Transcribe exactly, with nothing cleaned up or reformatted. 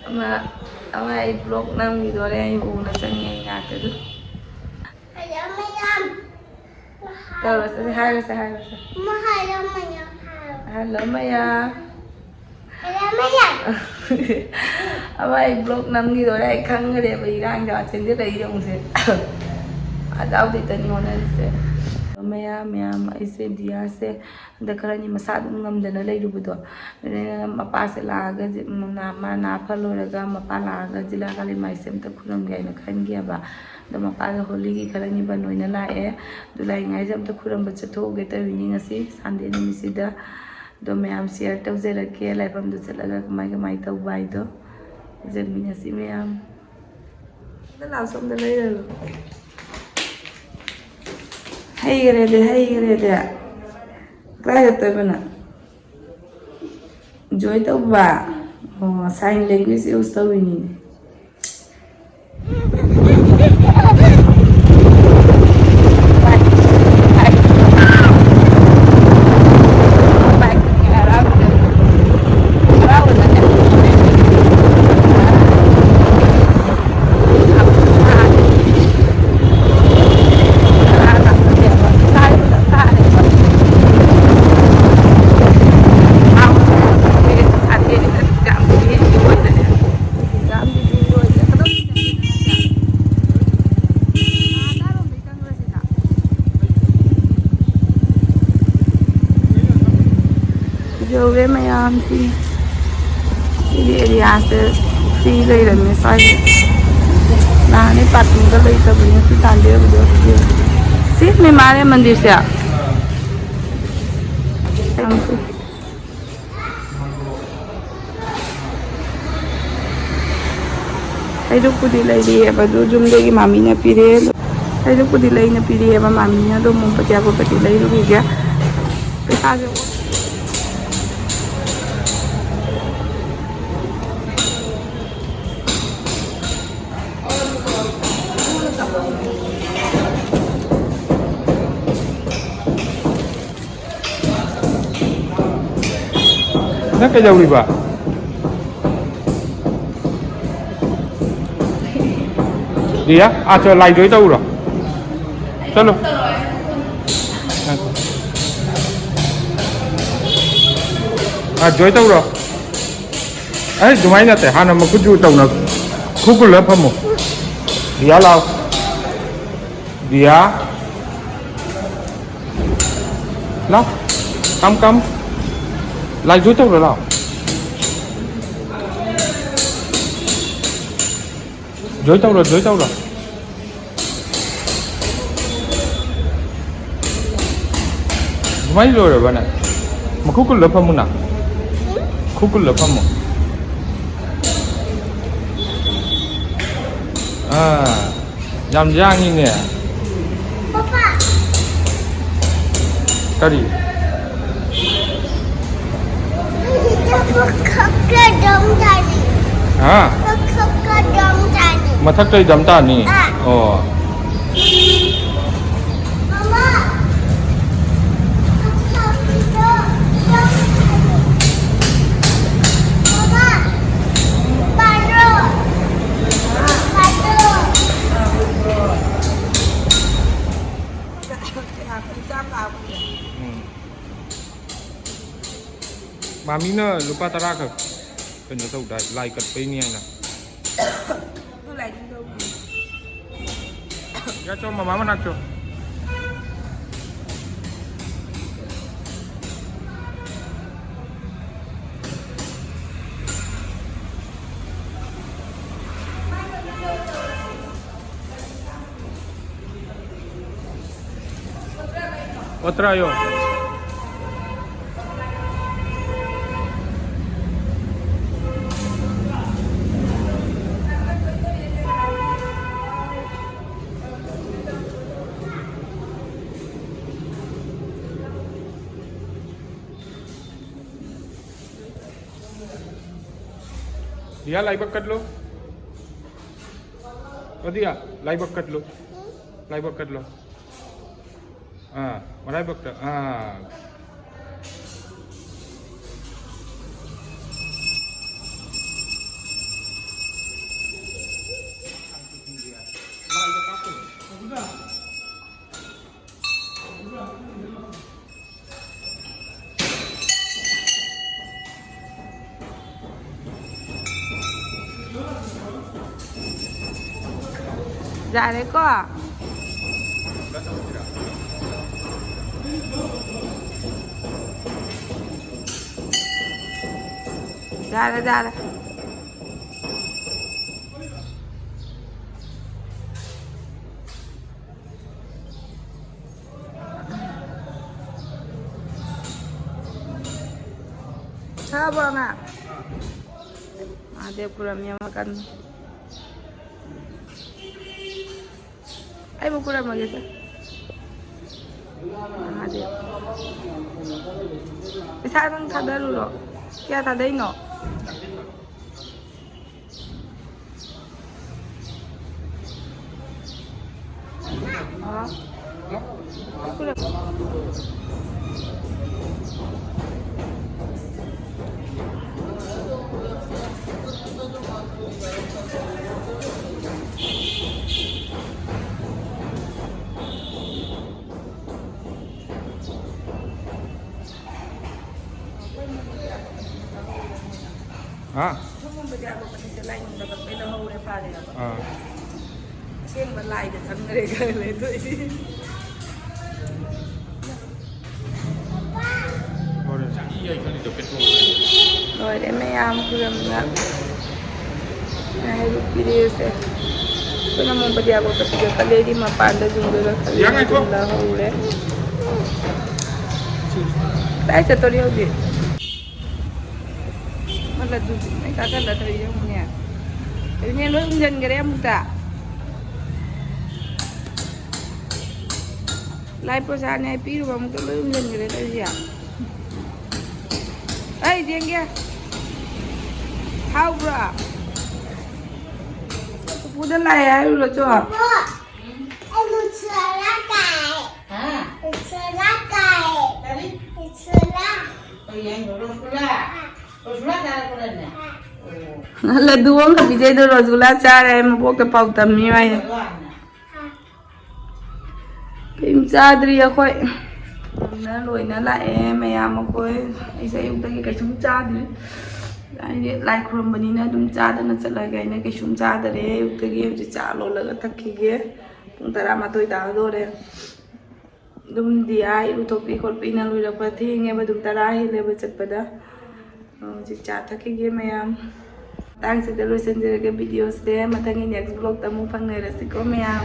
ꯑꯃ ꯑꯩ ꯕ꯭ꯂꯣꯛ ꯅꯝꯈꯤꯗꯣꯔꯦ, ꯑꯩ ꯎꯅ ꯆꯪꯉꯦ, ꯑꯩ ꯉꯥꯛꯇ ꯑꯗꯨ꯫ ꯇꯧꯔꯁꯦ, ꯍꯥꯏꯔꯁꯦ, ꯍꯥꯏꯔꯁꯦ꯫ ꯍꯜꯂꯣ ꯃꯌꯥ꯫ ꯑꯃ ꯑꯩ ꯕ꯭ꯂꯣꯛ ꯅꯝꯈꯤꯗꯣꯔꯦ, ꯑꯩ ꯈꯪꯈ꯭ꯔꯦꯕ ꯏꯔꯥꯡꯁꯦ, ꯆꯦꯟꯁꯤꯜꯂꯛꯏ ꯌꯦꯡꯉꯨꯁꯦ꯫ ꯑꯖꯥꯎꯗꯤꯇꯅꯤ ꯍꯣꯠꯅꯔꯤꯁꯦ꯫ ꯃꯌꯥꯝ, ꯃꯌꯥꯝ, ꯑꯩꯁꯦ ꯗꯤꯌꯥꯁꯦ ꯍꯟꯗꯛ ꯈꯔꯅꯤ ꯃꯁꯥ ꯑꯗꯨꯝ ꯉꯝꯗꯅ ꯂꯩꯔꯨꯕꯗꯣ, ꯑꯗꯨꯅ ꯃꯄꯥꯁꯦ ꯂꯥꯛꯑꯒ ꯖꯤ-, ꯃꯅꯥ-, ꯃꯥ ꯅꯥ ꯐ ꯂꯣꯏꯔꯒ ꯃꯄꯥ ꯂꯥꯛꯑꯒ ꯖꯤꯂꯥ ꯀꯥꯂꯤ ꯃꯥꯏꯁꯦ ꯑꯝꯇ ꯈꯨꯔꯨꯝꯒꯦ ꯍꯥꯏꯅ ꯈꯟꯈꯤꯑꯕ꯫ ꯑꯗꯣ ꯃꯄꯥꯁꯦ ꯍꯣꯂꯤꯒꯤ ꯈꯔꯅꯤ ꯕꯟ ꯑꯣꯏꯅ ꯂꯥꯛꯑꯦ꯫ ꯑꯗꯨ ꯂꯥꯛꯏꯉꯩꯁꯦ ꯑꯝꯇ ꯈꯨꯔꯨꯝꯕ ꯆꯠꯊꯣꯛꯎꯒꯦ ꯇꯧꯔꯤꯅꯤ ꯉꯁꯤ ꯁꯟꯗꯦ ꯅꯨꯃꯤꯠꯁꯤꯗ꯫ ꯑꯗꯣ ꯃꯌꯥꯝ ꯁꯤꯌꯔ ꯇꯧꯖꯔꯛꯀꯦ, ꯂꯥꯏꯐꯝꯗ ꯆꯠꯂꯒ ꯀꯃꯥꯏ ꯀꯃꯥꯏ ꯇꯧꯕ ꯍꯥꯏꯗꯣ꯫ ꯌꯦꯡꯃꯤꯟꯅꯁꯤ ꯃꯌꯥꯝ꯫ ꯑꯝꯇ ꯂꯥꯛꯑꯣ, ꯁꯣꯝꯗ ꯂꯩꯔꯒ꯫ ꯍꯩꯈꯔꯦꯗꯤ, ꯍꯩꯈꯔꯦꯗꯤ꯫ ꯀꯗꯥꯏ ꯆꯠꯇꯣꯏꯕ ꯅꯪ? ꯖꯣꯏ ꯇꯧꯕ? ꯑꯣ, sign language use ꯇꯧꯔꯤꯅꯤꯅꯦ꯫ ꯌꯧꯔꯦ ꯃꯌꯥꯝꯁꯤ꯫ ꯁꯤꯒꯤ ꯑꯦꯔꯤꯌꯥꯁꯦ ꯐ꯭ꯔꯤ ꯂꯩꯔꯝꯃꯦ ꯁ꯭ꯋꯥꯏꯁꯦ꯫ ꯅꯍꯥꯟꯅꯤ ꯄꯥꯔꯀꯤꯡꯒ ꯂꯩꯇꯕꯅꯦ ꯁꯤ ꯇꯥꯟꯗꯦꯕꯗꯣ꯫ ꯁꯤ ꯃꯦꯃꯥꯔꯤꯌꯥ ꯃꯟꯗꯤꯔꯁꯦ꯫ ꯍꯩꯔꯨꯛꯄꯨꯗꯤ ꯂꯩꯔꯤꯑꯕ, ꯑꯗꯨ ꯌꯨꯝꯗꯒꯤ ꯃꯥꯃꯤꯅ ꯄꯤꯔꯛꯑꯦ꯫ ꯍꯩꯔꯨꯛꯄꯨꯗꯤ ꯂꯩꯅ ꯄꯤꯔꯛꯑꯦꯕ ꯃꯥꯃꯤꯅ, ꯑꯗꯣ ꯃꯣꯝꯄꯇꯤ ꯑꯒꯣꯔꯕꯇꯤ ꯂꯩꯔꯨꯈꯤꯒꯦ꯫ ꯄꯩꯁꯥꯁꯦ ꯅꯪ ꯀꯩꯗꯧꯔꯤꯕ? ꯔꯤꯌꯥ, ꯑꯥ, ꯆꯠꯂꯣ, ꯂꯥꯏ ꯖꯣꯏ ꯇꯧꯔꯨꯔꯣ꯫ ꯆꯠꯂꯣ꯫ ꯑꯥ, ꯖꯣꯏ ꯇꯧꯔꯣ꯫ ꯑꯩ ꯑꯗꯨꯃꯥꯏꯅ ꯅꯠꯇꯦ, ꯍꯥꯟꯅ ꯃꯈꯨꯠꯁꯨ ꯇꯧꯅ, ꯈꯨ ꯈꯨꯜꯂ ꯐꯝꯃꯣ꯫ ꯔꯤꯌꯥ, ꯂꯥꯎ꯫ ꯔꯤꯌꯥ꯫ ꯂꯥꯎ꯫ ꯀꯝ, ꯀꯝ꯫ ꯂꯥꯏ ꯖꯣꯏ ꯇꯧꯔꯣ, ꯂꯥꯎ꯫ ꯖꯣꯏ ꯇꯧꯔꯣ, ꯖꯣꯏ ꯇꯧꯔꯣ꯫ ꯑꯗꯨꯃꯥꯏꯅ ꯂꯣꯏꯔꯕꯅꯦ? ꯃꯈꯨ ꯀꯨꯜꯂ ꯐꯝꯃꯨꯅ꯫ ꯈꯨ ꯀꯨꯜꯂ ꯐꯝꯃꯨ꯫ ꯑꯥ, ꯌꯥꯝ ꯌꯥꯡꯉꯤꯅꯦ꯫ ꯄꯄꯥ꯫ ꯀꯔꯤ? ꯃꯊꯛꯇꯩ ꯗꯝ ꯇꯥꯅꯤ? ꯑꯥ꯫ ꯑꯣ꯫ ꯃꯃꯥ꯫ ꯃꯃꯥ꯫ ꯄꯥꯟꯗ꯭ꯔꯣ? ꯄꯥꯟꯗ꯭ꯔꯣ? ꯎꯝ꯫ ꯃꯥꯃꯤꯅ ꯂꯨꯄꯥ ꯇꯔꯥ ꯈꯛ ꯀꯩꯅꯣ ꯇꯧꯗꯥꯏ, ꯂꯥꯏ ꯀꯠꯄꯩꯅꯤ ꯍꯥꯏꯅ꯫ ꯌꯥ, ꯆꯣ, ꯃꯃꯥ ꯃꯅꯥꯛ ꯆꯣ꯫ Otra yo. ꯔꯤꯌꯥ, ꯂꯥꯏꯕꯛ ꯀꯠꯂꯨ꯫ ꯑꯣ, ꯗꯤꯌꯥ, ꯂꯥꯏꯕꯛ ꯀꯠꯂꯨ꯫ ꯂꯥꯏꯕꯛ ꯀꯠꯂꯨ꯫ ꯑꯥ, ꯃꯔꯥꯏꯕꯛꯇ, ꯑꯥ꯫ ꯌꯥꯔꯦꯀꯣ? ꯌꯥꯔꯦ, ꯌꯥꯔꯦ꯫ ꯊꯛꯑꯕꯣ ꯑꯉꯥꯡ? ꯃꯍꯥꯗꯦꯕ ꯈꯨꯔꯝꯃꯤ ꯑꯃ ꯀꯟꯅ꯫ ꯑꯩꯕꯨ ꯈꯨꯔꯝꯃꯒꯦꯁꯦ꯫ ꯃꯍꯥꯗꯦꯕ꯫ ꯄꯩꯁꯥ ꯅꯪ ꯊꯥꯗꯔꯨꯔꯣ꯫ ꯀꯌꯥ ꯊꯥꯗꯩꯅꯣ? ꯍꯥ? ꯁꯣꯝꯒꯨꯝꯕꯗꯤ ꯑꯇꯣꯞꯄꯗꯤ ꯂꯥꯏꯅꯤꯡꯗꯕ ꯂꯣꯏꯅ ꯍꯧꯔꯦ, ꯐꯔꯦꯕ꯫ ꯑꯥ꯫ ꯑꯁꯦꯡꯕ ꯂꯥꯏꯗ ꯆꯪꯈ꯭ꯔꯦ ꯈꯔ ꯂꯩꯊꯣꯛꯏ꯫ ꯂꯣꯏꯔꯦ ꯃꯌꯥꯝ ꯈꯨꯔꯝꯅ꯫ ꯍꯥꯏꯗꯤ ꯄꯤꯔꯛꯑꯦꯁꯦ꯫ ꯑꯩꯈꯣꯏꯅ ꯃꯣꯝꯄꯇꯤ ꯑꯒꯣꯔꯕꯇꯤꯒ ꯀꯠꯂꯦꯗꯤ ꯃꯄꯥꯟꯗ ꯌꯨꯡꯗꯣꯏꯔꯥ ꯈꯜꯂꯤ, ꯌꯥꯡ ꯉꯥꯏꯈꯣ꯫ ꯌꯨꯡꯗ ꯍꯧꯔꯦ꯫ ꯀꯗꯥꯏ ꯆꯠꯇꯣꯔꯤ ꯍꯧꯖꯤꯛ? ꯃꯥ ꯂꯗꯨꯗꯤ ꯂꯣꯏ ꯆꯥꯁꯤꯜꯂ ꯇꯧꯔꯤꯁꯦ ꯌꯦꯡꯉꯨꯅꯦ꯫ ꯑꯗꯨꯅꯦ ꯂꯣꯏ ꯎꯝꯖꯤꯟꯈꯔꯦ ꯑꯃꯨꯛꯇ꯫ ꯂꯥꯏ ꯄ꯭ꯔꯁꯥꯗꯅꯦ ꯄꯤꯔꯨꯕ ꯑꯃꯨꯛꯇ ꯂꯣꯏ ꯎꯝꯖꯤꯟꯈꯔꯦ ꯇꯧꯔꯤꯁꯦ꯫ ꯑꯩ ꯌꯦꯡꯒꯦ꯫ ꯍꯥꯎꯕ꯭ꯔꯣ? ꯄꯨꯄꯨꯗ ꯂꯥꯛꯑꯦ ꯍꯥꯏꯔꯨꯔꯣ, ꯆꯣ꯫ ꯍꯥ? ꯀꯔꯤ? ꯀꯔꯤ ꯍꯥꯏꯅꯣ? ꯔꯣꯁꯒꯨꯂꯥ? ꯔꯣꯁꯒꯨꯂꯥ ꯆꯥꯔꯛꯄ꯭ꯔꯅꯦ? ꯑꯣ꯫ ꯂꯗꯨ ꯑꯃꯈꯛ ꯄꯤꯖꯩꯗꯣ ꯔꯣꯁꯒꯨꯂꯥ ꯆꯥꯔꯦ ꯍꯥꯏ, ꯃꯕꯣꯛꯇ ꯄꯥꯎ ꯇꯝꯃꯤ ꯍꯥꯏꯅ꯫ ꯀꯔꯤꯝ ꯆꯥꯗ꯭ꯔꯤ ꯑꯩꯈꯣꯏ꯫ ꯂꯣꯏꯅ ꯂꯣꯏꯅ ꯂꯥꯛꯑꯦ ꯃꯌꯥꯝ ꯑꯩꯈꯣꯏ꯫ ꯑꯩꯁꯦ ꯑꯌꯨꯛꯇꯒꯤ ꯀꯩꯁꯨꯝ ꯆꯥꯗ꯭ꯔꯤ꯫ ꯍꯥꯏꯗꯤ ꯂꯥꯏ ꯈꯨꯔꯨꯝꯕꯅꯤꯅ ꯑꯗꯨꯝ ꯆꯥꯗꯅ ꯆꯠꯂꯒꯦ ꯍꯥꯏꯅ ꯀꯩꯁꯨꯝ ꯆꯥꯗꯔꯦ꯫ ꯑꯌꯨꯛꯇꯒꯤ ꯍꯧꯖꯤꯛ ꯆꯥ ꯂꯣꯜꯂꯒ ꯊꯛꯈꯤꯒꯦ꯫ ꯄꯨꯡ ꯇꯔꯥꯃꯥꯊꯣꯏ ꯇꯥꯗꯣꯔꯦ꯫ ꯑꯗꯨꯝꯗꯤ ꯑꯥ ꯏꯔꯨꯊꯣꯛꯄꯤ ꯈꯣꯠꯄꯤꯅ ꯂꯣꯏꯔꯛꯄ ꯊꯦꯡꯉꯦꯕ, ꯑꯗꯨꯝ ꯇꯔꯥ ꯍꯦꯜꯂꯦꯕ ꯆꯠꯄꯗ꯫ ꯍꯧꯖꯤꯛ ꯆꯥ ꯊꯛꯈꯤꯒꯦ ꯃꯌꯥꯝ꯫ ꯃꯇꯥꯡꯁꯤꯗ ꯂꯣꯏꯁꯤꯟꯖꯔꯒꯦ ꯚꯤꯗꯤꯑꯣꯁꯦ꯫ ꯃꯊꯪꯒꯤ ꯅꯦꯛꯁ ꯕ꯭ꯂꯣꯛꯇ ꯑꯃꯨꯛ ꯐꯪꯅꯔꯁꯤꯀꯣ ꯃꯌꯥꯝ꯫